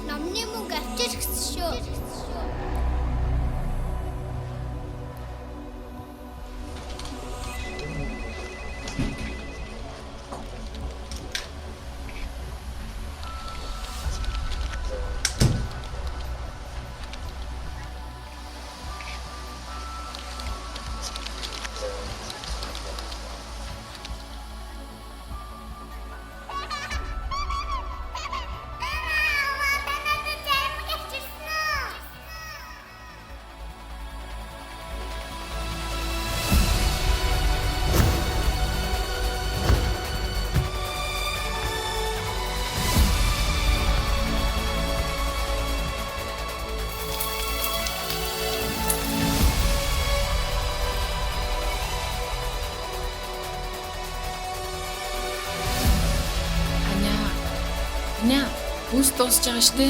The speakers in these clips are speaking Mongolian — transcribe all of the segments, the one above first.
Номны мөнгө авчир гэсэн шүү. Аава, та надад зарим авчирсан уу? Аня. Аня, бүс дуусж байгаа штэ.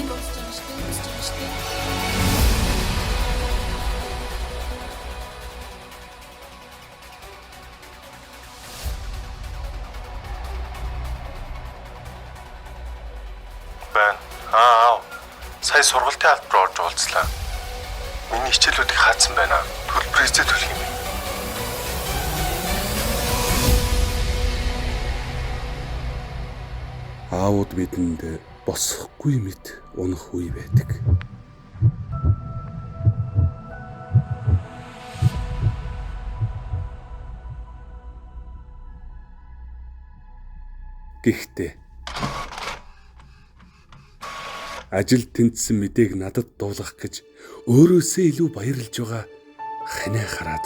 Байна. Аа аав. Сая сургалтын албар руу орж уулзлаа. Миний хичээлүүдийг хаацсан байна. Төлбөр эзээ төлөх юм. Аауд бидэнд босохгүй мэт унах үе байдаг. Гэхдээ ажил тэнцсэн мэдээг надад дуулгах гэж өөрөөсөө илүү баярлж байгаа ханаа хараад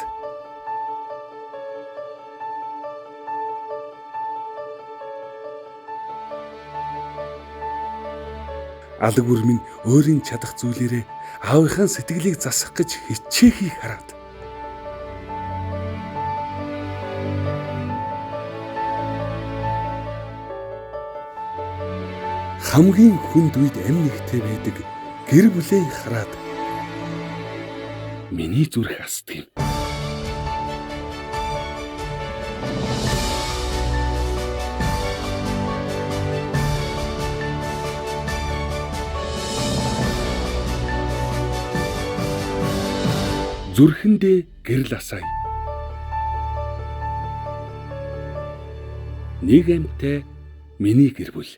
алаг бүр минь өөрийн чадах зүйлээрээ аавынхаа сэтгэлийг засах гэж хичээхийг хараад хамгийн хүнд үед амь нэгтэй байдаг гэр бүлээ хараад миний зүрх асдаг юм. Зүрхэндээ гэрэл асаая. Нэг амьтай миний гэр бүл.